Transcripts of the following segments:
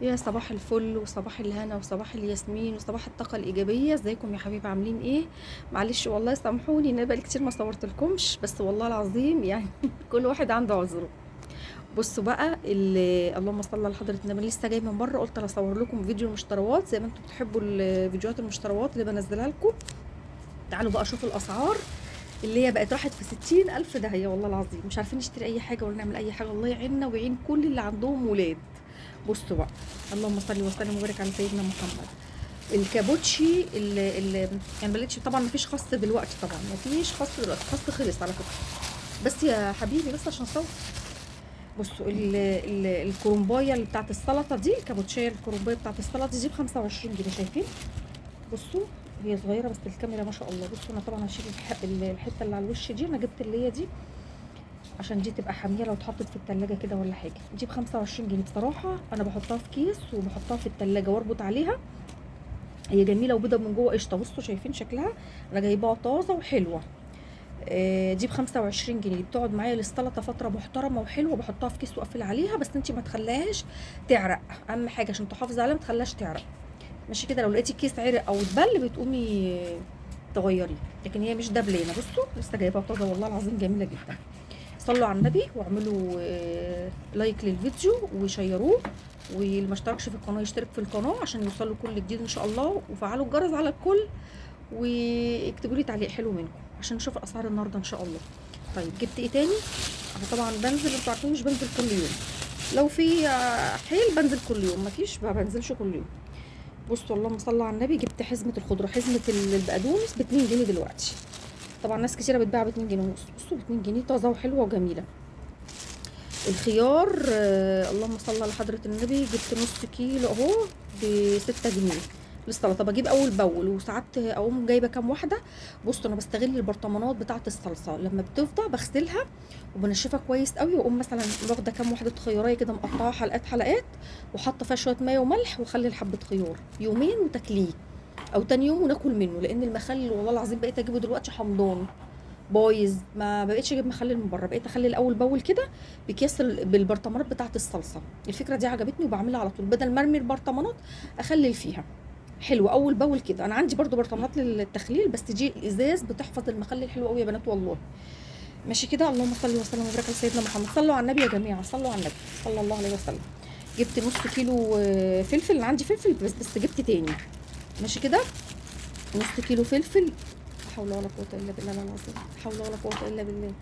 يا صباح الفل وصباح الهنا وصباح الياسمين وصباح الطاقة الإيجابية. ازيكم يا حبايبي؟ عاملين ايه؟ معلش والله سامحوني ان انا بقالي كتير ما صورتلكمش، بس والله العظيم يعني كل واحد عنده عذره. بصوا بقى اللهم صل على حضرة النبي. لسه جاي من بره، قلت اصور لكم فيديو المشتروات زي ما انتم بتحبوا الفيديوهات المشتروات اللي بنزلها لكم. تعالوا بقى شوفوا الأسعار اللي هي بقت راحت في 60,000 داهية والله العظيم. مش عارفين نشتري أي حاجة ولا نعمل أي حاجة، الله يعيننا ويعين كل اللي عندهم ولاد. بصوا بقى، اللهم صل وسلم وبارك على سيدنا محمد. الكابوتشي اللي يعني بلقتش طبعا، مفيش خس دلوقتي، طبعا مفيش خس دلوقتي، خس خلص على فكرة. بس يا حبيبي بس عشان اصور. بصوا الكرومبايه اللي بتاعت السلطة دي، الكابوتشيه الكرومبايه بتاعت السلطة دي ب 25 جنيه، شايفين؟ بصوا هي صغيرة بس الكاميرا ما شاء الله. بصوا انا طبعا هشيل الحتة اللي على الوش دي، انا جبت اللي هي دي عشان دي تبقى حامية لو اتحطت في التلاجة كده ولا حاجة. دي ب 25 جنيه. بصراحة انا بحطها في كيس وبحطها في التلاجة واربط عليها، هي جميلة وبيضه من جوه قشطه. بصوا شايفين شكلها؟ انا جايباها طازة وحلوه. دي ب 25 جنيه، بتقعد معايا للسلطة فترة محترمه وحلوه. بحطها في كيس واقفل عليها، بس انت ما تخليهاش تعرق، اهم حاجة عشان تحافظي عليها ما تخليهاش تعرق، ماشي كده. لو لقيتي الكيس عرق او اتبل بتقومي تغيريه، لكن هي مش دبلانه. بصوا لسه جايباها طازة والله العظيم، جميلة جدا. صلوا على النبي واعملوا like للفيديو وشيروه، واللي ما اشتركش في القناة يشترك في القناة عشان يوصلوا كل جديد ان شاء الله، وفعلوا الجرس على الكل، واكتبوا لي تعليق حلو منكم عشان نشوف اسعار النهارده ان شاء الله. طيب جبت ايه تاني؟ انا طبعا بنزل، انتوا عارفين مش بنزل كل يوم، لو في حيل بنزل كل يوم، مفيش ما بنزلش كل يوم. بصوا اللهم صل على النبي، جبت حزمه الخضرة، حزمه البقدونس ب 2 جنيه دلوقتي. طبعا ناس كتيرة بتباع ب 2 جنيه ونص. بصوا ب 2 جنيه طازة وحلوه وجميلة. الخيار اللهم صل على حضره النبي، جبت نص كيلو اهو ب 6 جنيه للسلطة. بجيب اول باول، وساعات اقوم جايبه كام واحدة. بصوا انا بستغل البرطمانات بتاعه الصلصه لما بتفضى بغسلها وبنشفها كويس قوي، واقوم مثلا واخده كام واحدة خياريه كده مقطعه حلقات حلقات، وحاطه فيها شوية مية وملح، واخلي حبه خيار يومين وتاكليه، او تاني يوم وناكل منه. لان المخلل والله العظيم بقيت اجيبه دلوقتي حمضان بايظ، ما بقيتش اجيب مخلل من بره، بقيت اخلي الاول باول كده بكيس بالبرطمانات بتاعه الصلصه. الفكرة دي عجبتني وبعملها على طول، بدل ما ارمي البرطمانات اخلل فيها. حلو اول باول كده. انا عندي برضو برطمانات للتخليل، بس دي الازاز بتحفظ المخلل حلو قوي يا بنات والله. ماشي كده. اللهم صل وسلم وبارك على سيدنا محمد. صلوا على النبي يا جماعة، صلوا على النبي صلى الله عليه وسلم. جبت نص كيلو فلفل، انا عندي فلفل بس جبت تاني. ماشي كده، نص كيلو فلفل. لا حول ولا قوة الا بالله العظيم، لا حول ولا قوة الا بالله.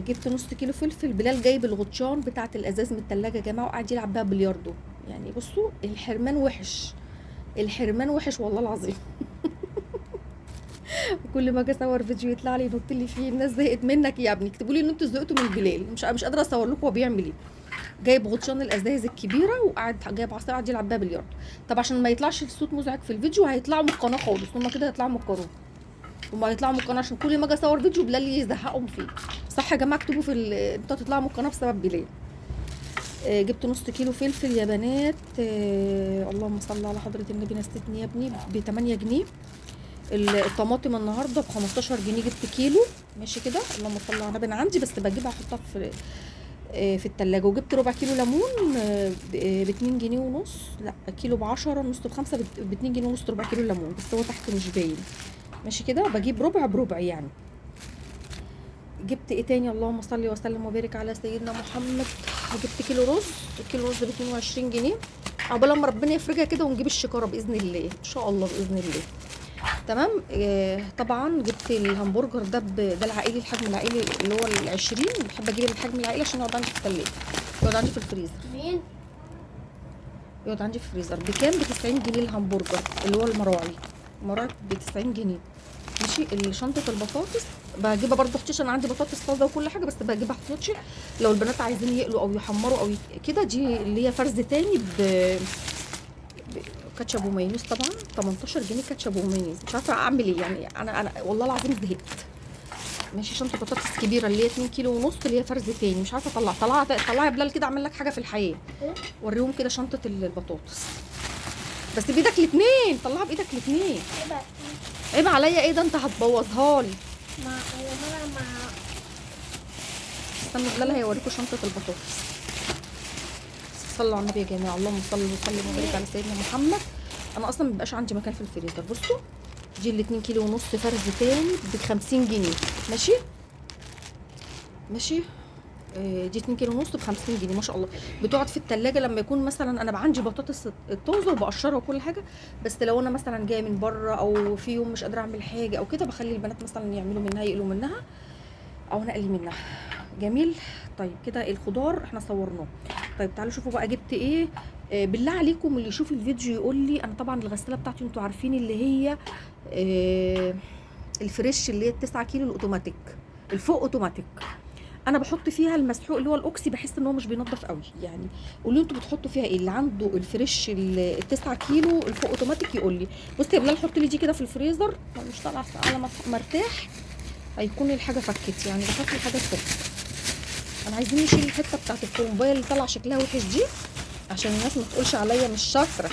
جبت نص كيلو فلفل. بلال جايب الغطشان بتاعه الازاز من التلاجة يا جماعة، وقعد يلعب بيها بلياردو. يعني بصوا الحرمان وحش، الحرمان وحش والله العظيم. كل ما اجي اصور فيديو يطلع لي ينط لي فيه الناس زهقت منك يا ابني، اكتبوا لي ان انتوا زهقتوا من بلال، مش قادرة اصور لكم هو بيعمل ايه. جايب غطشان الازايز الكبيرة وقاعد جايب عصاية قاعد يلعب بيها بلياردو. طب عشان ما يطلعش الصوت مزعج في الفيديو هيطلعوا من القناة خالص، هما كده هيطلعوا من القناة، هما هيطلعوا من القناة عشان كل ما اجي اصور فيديو بلال يزهقهم فيه. صح يا جماعة؟ اكتبوا في انتوا هتطلعوا من القناة بسبب بلال. جبت نص كيلو فلفل يا بنات. اللهم صل على حضره النبي، نسيتني يا ابني. ب 8 جنيه. الطماطم النهارده ب 15 جنيه، جبت كيلو. ماشي كده. اللهم صل على النبي. انا عندي بس بجيبها احطها في التلاجة. وجبت ربع كيلو ليمون ب 2 جنيه ونص، لا كيلو ب 10، نص ب 5، ب 2 جنيه ونص ربع كيلو ليمون، بس هو تحت مش باين. ماشي كده، بجيب ربع بربع يعني. جبت ايه تاني؟ اللهم صل وسلم وبارك على سيدنا محمد. جبت كيلو رز، كيلو رز ب 22 جنيه، عقبال اما ربنا يفرجها كده ونجيب الشكاره باذن الله ان شاء الله، باذن الله. تمام. طبعا جبت الهمبرجر ده ده العائلي، الحجم العائلي اللي هو ال20. بحب اجيب الحجم العائلي عشان يقعد عندي في التلاجة، يقعد عندي في الفريزر. مين؟ يقعد عندي في الفريزر. بكام؟ ب 90 جنيه الهمبرجر اللي هو المراعي، المراعي ب 90 جنيه. ماشي. شنطه البطاطس بجيبها برضو احتياطي، انا عندي بطاطس طازة وكل حاجة، بس بجيبها احتياطي لو البنات عايزين يقلوا او يحمروا او كده. دي اللي هي فرز تاني ب كاتشب ومايونيز. طبعا 18 جنيه كاتشب ومايونيز، مش عارفه اعمل ايه يعني، انا والله العظيم زهقت. ماشي. شنطه بطاطس كبيرة اللي هي 2 كيلو ونص اللي هي فرز تاني، مش عارفه اطلع. طلع يا بلال كده، اعمل لك حاجة في الحياة. وريهم كده شنطه البطاطس، بس بايدك الاثنين، طلعها بايدك الاثنين. عيب عليا ايه ده، انت هتبوظها لي. مع استنوا بلال هيوريكم شنطه البطاطس. صلوا على النبي يا جماعة، اللهم صل وسلم وبارك على سيدنا محمد. انا اصلا مبيبقاش عندي مكان في الفريزر. بصوا دي الاتنين كيلو ونص فرز تاني ب50 جنيه. ماشي ماشي. دي 2 كيلو ونص ب50 جنيه ما شاء الله. بتقعد في التلاجة لما يكون مثلا انا عندي بطاطس الطازه وبقشرها وكل حاجة، بس لو انا مثلا جاية من بره او في يوم مش قادرة اعمل حاجة او كده، بخلي البنات مثلا يعملوا منها، يقلوا منها او نقلي منها. جميل. طيب كده الخضار احنا صورناه. طيب تعالوا شوفوا بقى جبت ايه. بالله عليكم اللي يشوف الفيديو يقول لي. انا طبعا الغسالة بتاعتي انتوا عارفين اللي هي الفريش اللي هي 9 كيلو الاوتوماتيك، الفوق اوتوماتيك. انا بحط فيها المسحوق اللي هو الاوكسي، بحس ان هو مش بينظف قوي يعني. قولوا انتوا بتحطوا فيها ايه؟ اللي عنده الفريش ال9 كيلو الفوق اوتوماتيك يقول لي. بصي يا بلال حط لي دي كده في الفريزر، مش طالعه على ما ارتاح هيكون الحاجة فكت يعني، بخاف الحاجة تفك. انا عايزين نشيل الحتة بتاعت الكرومبايه اللي طالعه شكلها وحش دي، عشان الناس ما تقولش عليا مش شاطرة،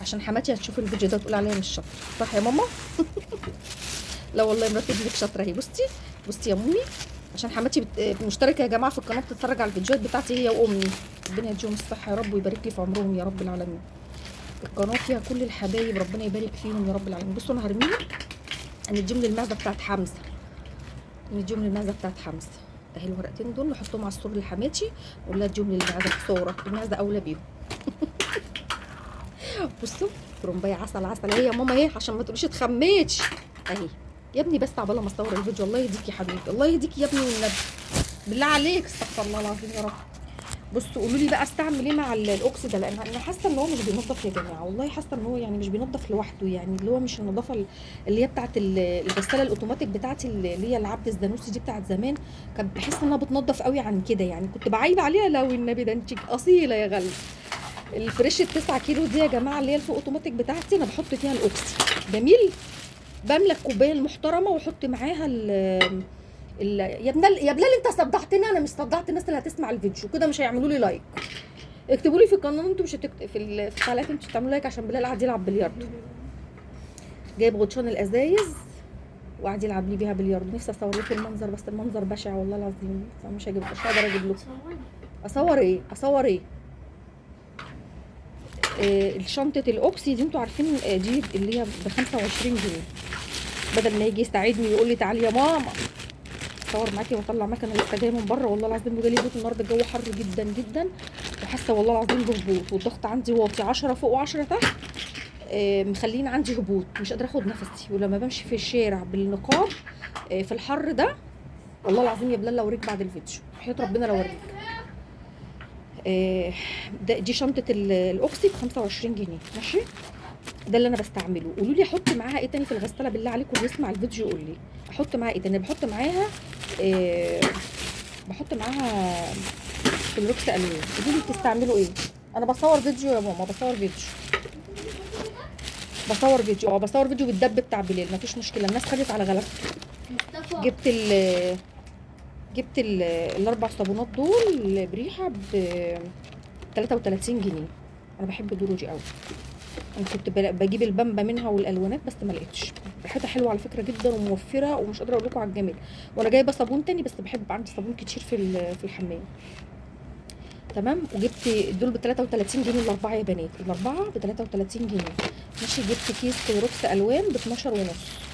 عشان حماتي هتشوف الفيديو ده وتقول عليا مش شاطرة، صح يا ماما؟ لا والله مرات ابنك شاطرة اهي. بصي بصي يا مامي، عشان حماتي مشتركة يا جماعة في القناة، بتتفرج على الفيديوهات بتاعتي هي وامي. ربنا يديهم الصحة يا رب ويبارك لي في عمرهم يا رب العالمين. القناة فيها كل الحبايب، ربنا يبارك فيهم يا رب العالمين. بصوا انا هرميهم، هنديهم للمعزه بتاعت حمزة، نديهم للمعزه بتاعت حمزة. اهي الورقتين دول نحطهم على السور لحماتي، نقول لها اديهم للمعزه بصورة، المعزه اولى بيهم. بصوا كرنبايه عسل عسل اهي يا ماما اهي، عشان ما تقوليش اتخميتش اهي يا ابني. بس عبال ما اصور الفيديو، الله يهديك يا حبيبي، الله يهديك يا ابني والنبي، بالله عليك، استغفر الله العظيم يا رب. بصوا قولوا لي بقى استعمل ايه مع الاوكسي ده، لان انا حاسه ان هو مش بينظف يا جماعة، والله حاسه ان هو يعني مش بينظف لوحده، يعني اللي هو مش النظافة اللي هي بتاعت الغسالة الاوتوماتيك بتاعتي اللي هي العبد الزانوسي دي بتاعت زمان، كانت بحس انها بتنظف قوي عن كده يعني، كنت بعيب عليها. لو النبي ده انت اصيلة يا غالية. الفريش ال9 كيلو دي يا جماعة اللي هي الفوق اوتوماتيك بتاعتي، انا بحط فيها الاوكسي. جميل. بملى الكوباية المحترمة واحط معاها ال يا بلال، يا بلال انت صدعتني، انا مش صدعت الناس اللي هتسمع الفيديو كده، مش هيعملوا لي like. اكتبوا لي في القناة انتوا مش هتكتب في التعليقات، انتوا بتعملوا like عشان بلال قاعد يلعب بلياردو، جايب غطشان الازايز وقاعد يلعب لي بيها بلياردو. نفسي اصور لكم المنظر بس المنظر بشع والله العظيم، مش هجيب، مش هقدر اجيب لكم. اصور ايه؟ اصور ايه؟ الشنطة الاوكسي دي انتوا عارفين دي اللي هي ب 25 جنيه، بدل ما يجي يساعدني ويقول لي تعالي يا ماما اصور معاكي واطلع معاكي، انا لسه جاية من بره والله العظيم، وجالي هبوط النهارده، الجو حر جدا جدا، وحاسه والله العظيم بهبوط، والضغط عندي واطي 10 فوق و10 تحت، مخلين عندي هبوط، مش قادرة اخد نفسي. ولما بمشي في الشارع بالنقاب في الحر ده والله العظيم يا بلال لو اوريك بعد الفيديو، وحياة ربنا لو اوريك. دي شنطه الاوكسي ب 25 جنيه. ماشي، ده اللي انا بستعمله. قولوا لي احط معاها ايه تاني في الغسالة بالله عليكم، اللي يسمع الفيديو يقول لي احط معاها ايه تاني. بحط معاها بحط معاها كلوروكس الوان. قولوا لي بتستعملوا ايه؟ انا بصور فيديو يا ماما، بصور فيديو، بصور فيديو، بصور فيديو بالدب بتاع بلال، مفيش مشكلة، الناس خدت على غلبته. جبت الاربع صابونات دول بريحه ب 33 جنيه. انا بحب دروجي قوي، انا كنت بجيب البامبا منها والالوانات بس ما لقيتش. ريحتها حلوة على فكرة جدا وموفره، ومش قادرة اقول لكم على الجمال. وانا جايبه صابون تاني بس بحب عندي صابون كتير في الحمام. تمام. وجبت دول ب 33 جنيه الاربعة يا بنات، الاربعة ب 33 جنيه. ماشي. جبت كيس كلوروكس الوان ب 12 ونص.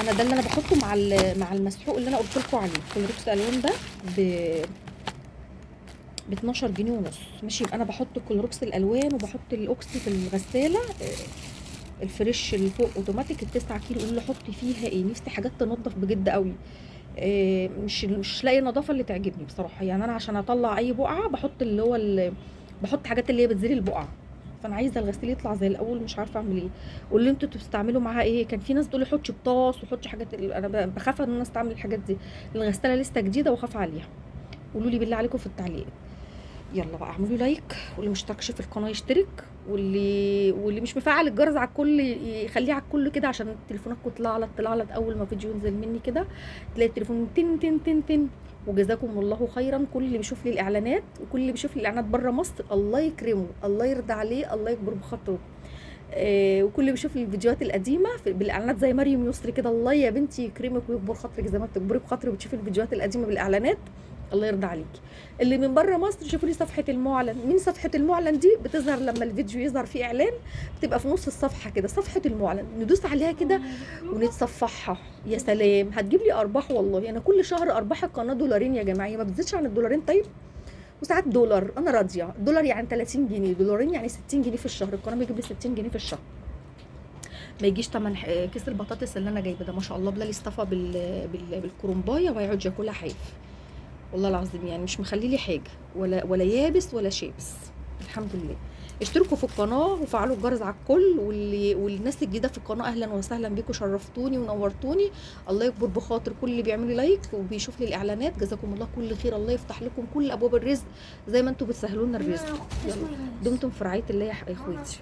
انا ده اللي انا بحطه مع المسحوق اللي انا قلت لكم عليه، كلوروكس الوان ده ب 12 جنيه ونص. ماشي. يبقى انا بحط كلوروكس الالوان وبحط الاوكسي في الغسالة الفريش اللي فوق اوتوماتيك ال9 كيلو. قولوا لي احط فيها ايه؟ نفسي حاجات تنظف بجد قوي، مش لاقي النظافة اللي تعجبني بصراحة يعني. انا عشان اطلع اي بقعة بحط اللي هو بحط حاجات اللي هي بتزيل البقعة، فانا عايزه الغسيل يطلع زي الاول، مش عارفه اعمل ايه. واللي انتوا بتستعملوا معاها ايه؟ كان في ناس تقول لي حطي بطاس وحطي حاجات، انا بخاف ان انا استعمل الحاجات دي، الغسالة لسه جديدة واخاف عليها. قولوا لي بالله عليكم في التعليق. يلا بقى اعملوا like، واللي مشتركش في القناة يشترك، واللي مش مفعل الجرس على الكل يخليه على الكل كده، عشان تليفوناتكم تطلع اول ما فيديو ينزل مني كده تلاقي التليفون تن تن تن تن. وجزاكم الله خيرا كل اللي بيشوف لي الاعلانات، وكل اللي بيشوف لي الاعلانات بره مصر الله يكرمه، الله يرضى عليه، الله يكبر بخاطره. وكل اللي بيشوف لي الفيديوهات القديمة بالاعلانات زي مريم يسري كده، الله يا بنتي يكرمك ويكبر خاطرك زي ما بتكبري بخاطري وبتشوفي الفيديوهات القديمة بالاعلانات، الله يرضى عليكي. اللي من بره مصر شوفوا لي صفحة المعلن. مين صفحة المعلن دي؟ بتظهر لما الفيديو يظهر فيه اعلان، بتبقى في نص الصفحة كده صفحة المعلن، ندوس عليها كده ونتصفحها. يا سلام، هتجيب لي ارباح والله. انا كل شهر ارباح القناة $2 يا جماعة، هي ما بتزيدش عن $2. طيب وساعات دولار، انا راضية. دولار يعني 30 جنيه، $2 يعني 60 جنيه في الشهر. القناة بيجيب لي 60 جنيه في الشهر، ما يجيش تمن كيس البطاطس اللي انا جايبه ده. ما شاء الله بلال اصطفى بالكرنبايه وهيقعد ياكلها حاف والله العظيم، يعني مش مخلي لي حاجة، ولا يابس ولا شابس، الحمد لله. اشتركوا في القناة وفعلوا الجرس على الكل، والناس الجديدة في القناة اهلا وسهلا بيكم، شرفتوني ونورتوني. الله يكبر بخاطر كل اللي بيعمل لي لايك وبيشوف لي الاعلانات، جزاكم الله كل خير. الله يفتح لكم كل ابواب الرزق زي ما انتم بتسهلوا لنا الرزق. يلا دمتم في رعاية الله يا اخواتي.